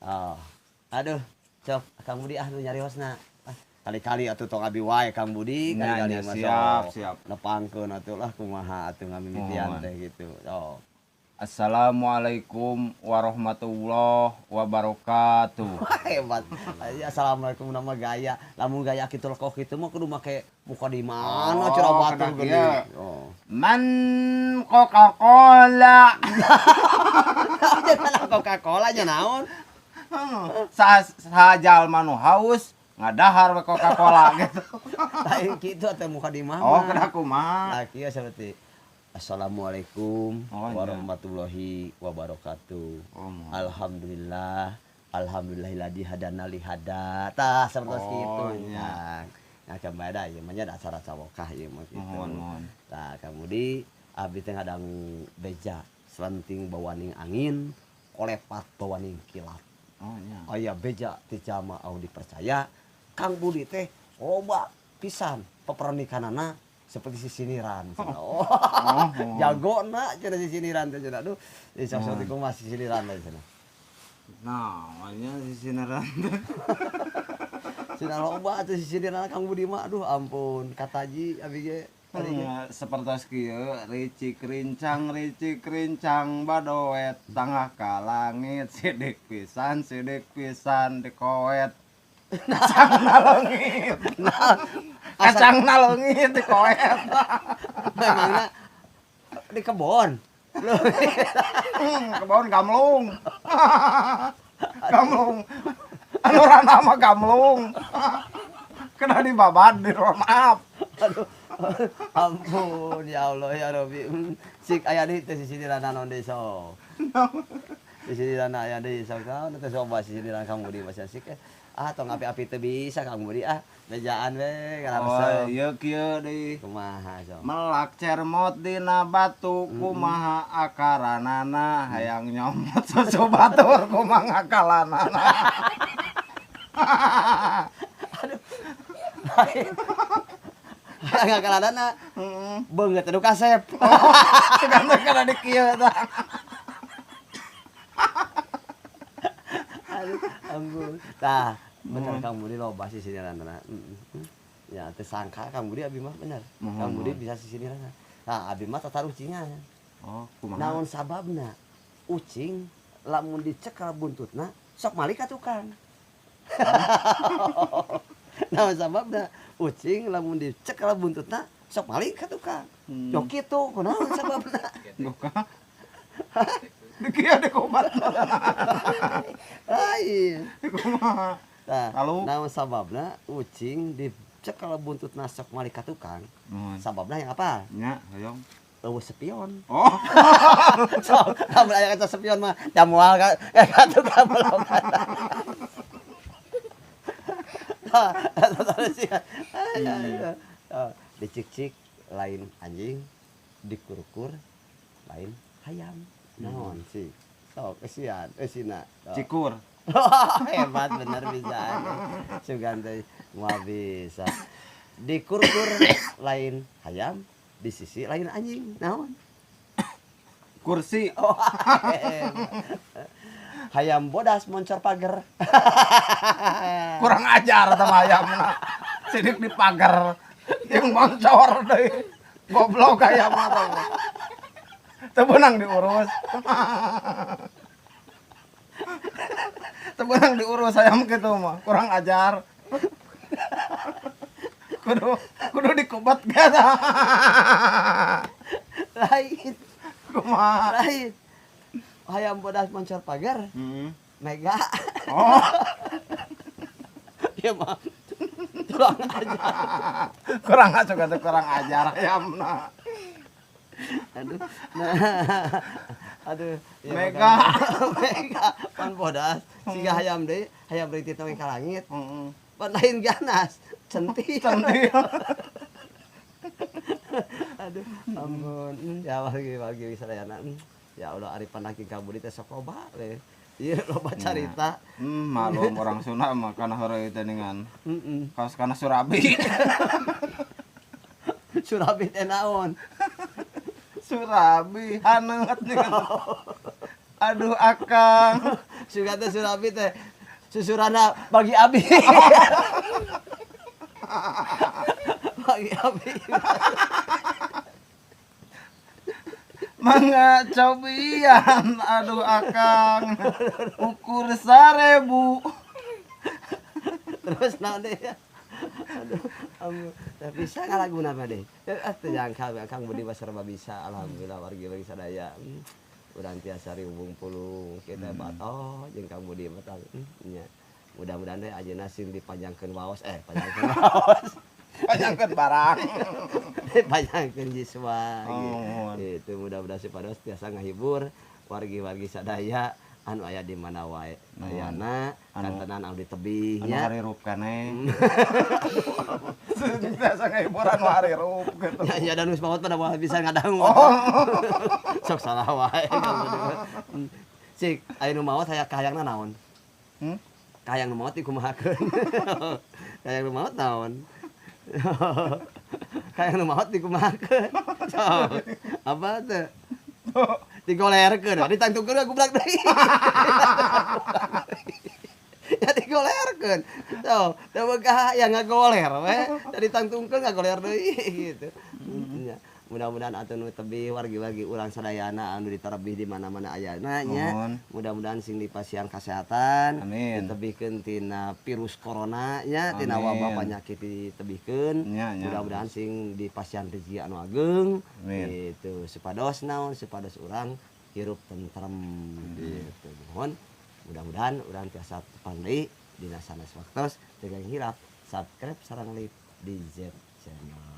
Oh. Aduh, cok Kang Budi ah nu nyariosna. Ah, kali-kali atuh tong abi wae Kang Budi, kali-kali mah siap, siap. Nepangkeun atuh lah kumaha atuh ngamimitian teh gitu. Oh. Assalamualaikum warahmatullahi wabarakatuh. Hebat. Assalamualaikum nama gaya. Lamun gaya kitu lekoh kitu mah kudu make muka di mana curah batur gede. Oh. Man Coca-Cola. Jangan Coca-Cola nya naon? Sajalma nu haus ngadahar we Coca-Cola gitu. Lain kitu atuh muka di mana? Oh, kena kumaha? Nah, kieu seperti Assalamualaikum warahmatullahi wabarakatuh. Oh, alhamdulillah, alhamdulillahilladzi hadana li hada. Tah sapertos kitu. Nah, nah kembali ieu mah nya acara cawokah ieu mah kitu. Mohon. Tah kamudi abdi teh ngadangu beja selenting bawaning angin, kolepat bawaning kilat. Oh nya. Aya beja ti jalma au dipercaya, Kang Budi teh loba pisan pepernikanana seperti sisiniran. Oh. Jago na cenah sisiniran teh cenah. Aduh, sok-sok kumaha sisiniran teh cenah. Nah, nya sisiniran teh. Cenah loba atuh sisiniran Kang Budi mah. Aduh ampun, kataji abi ge. Sapertos kieu ricik rincang badoet tangah ka langit sidik pisan dikoet. Kacang naleungit. Kacang naleungit dikoet. Memangna di kebon. Kebon gamlung. Gamlung. Anu rana mah gamlung. Kena dibabad di maaf. Aduh. Ampun ya Allah ya Rabbi. Sik aya deui teh sisiniran naon deui sok. Sisiniran aya deui sok naon teh sok bae sisiniran Kang Budi mah sik. Ah tong api-api teu bisa Kang Budi ah. Bejaan we ngararesep. Oh ieu kieu deui. Kumaha sok. Melak cermot dina batu kumaha akaranana hayang nyomot susu batur kumaha ngakalanana. Aduh. Hayang ngakalanana. Beungeut anu kasep. Sugan teh kana di kieu tah. Aduh, ampun. Tah, bener Kang Budi loba sisiniranna. Ya, teu sangka Kang Budi abi mah bener. Kang Budi bisa sisiniranna. Tah, abi mah tataruh ucingan. Oh, kumaha? Naon sababna? Ucing lamun dicekel buntutna sok malik ka tukang. Naon sababna? Ucing lamun dicekel buntutna sok malik ka tukang. Yo kitu, kunaon sababna? Buka. Dikieu dikumat. Lain. Kumaha? Tah, lalu naon sababna ucing dicekel buntutna sok malik ka tukang? Sababna yang apa? Nya, hoyong. Eueuh sepion. Oh. Sok, lamun aya kaca sepion mah da moal ka tukang melokan. Tah, dicik-cik lain anjing, dikur-kur lain hayam. Naon sih? Sok kesian, esina. Cikur. Hebat bener bisa. Sugan teh moal bisa. Dikur-kur lain hayam, di sisi lain anjing. Naon? Kursi. Oh, hayam bodas moncor pagar. Kurang ajar sama hayamna. Sidik di pagar jeung moncor deui. Goblok hayam mah tah. Teu beunang diurus. Teu beunang diurus hayam kitu mah, kurang ajar. Kudu dikubat ge tah. Lain. Kumaha? Lain. Hayam bodas moncor pagar. Mega. Oh. Ieu mah kurang ajar. Kurang ajar kurang ajar hayamna. Aduh. Nah. Aduh, ya Mega. Mega pan bodas siga hayam deui, hayam rititna we ka langit. Pan lain ganas, centil. Centil. Aduh, ampun. Ya wargi sadayana. Ya Allah ari panaki Kang Budi teh sok loba we. Ieu loba carita. Malum orang Sunda mah kana heureuy teh ningan. Kaos kana surabi. Surabi teh naon? Surabi haneut ningan. Aduh akang. Sugan teh Surabi teh susurana bagi abi. Bagi abi. Mangga cobian aduh akang ukur 1000. Terus naon deui ya? Aduh, ampun. Teu bisa ngalaguna mah deh. Teu jangka Kang Budi mah serba bisa. Alhamdulillah wargi-wargi sadaya. Urang tiasa riwung pulung kita bato jeung Kang Budi mah tah. Nya. Mudah-mudahan teh ayeuna sing dipanjangkeun waos, panjangkeun waos. Panjangkeun barang. Panjangkeun jiswa Oh, gitu. Mudah-mudahan supados tiasa ngahibur wargi-wargi sadaya anu aya di mana wae. Ayana kantenan anu ditebih anu nya. Harirup keneh. Biasa ngahibur anu harirup gitu. Ya, ya dan geus maot pada moal bisa ngadangu. Sok salah wae. Cik, aya nu maot aya kahayangna naon? Hmm? Kahayang nu maot dikumahakeun? Kahayang nu maot naon? Kahayang nu maot dikumahakeun? Sok. Apa teh? Digolerkeun, ditangtungkeun goblok deui. Ya digolerkeun. Tuh, teu boga hayang ngagoler we. Ditangtungkeun ngagoler deui gitu. Nya. Mudah-mudahan atuh nu tebih wargi-wargi urang sadayana anu diterebih di mana-mana ayana nya. Mudah-mudahan sing dipasihan kesehatan, ditebihkeun tina virus corona nya, tina wabah penyakit ditebihkeun. Mudah-mudahan sing dipasihan rezeki anu ageng. Gitu. Supados naon, supados urang hirup tentrem gitu. Mohon mudah-mudahan urang tiasa tepang deui dina sanes waktos. Teu hilap subscribe sareng like di Z Channel.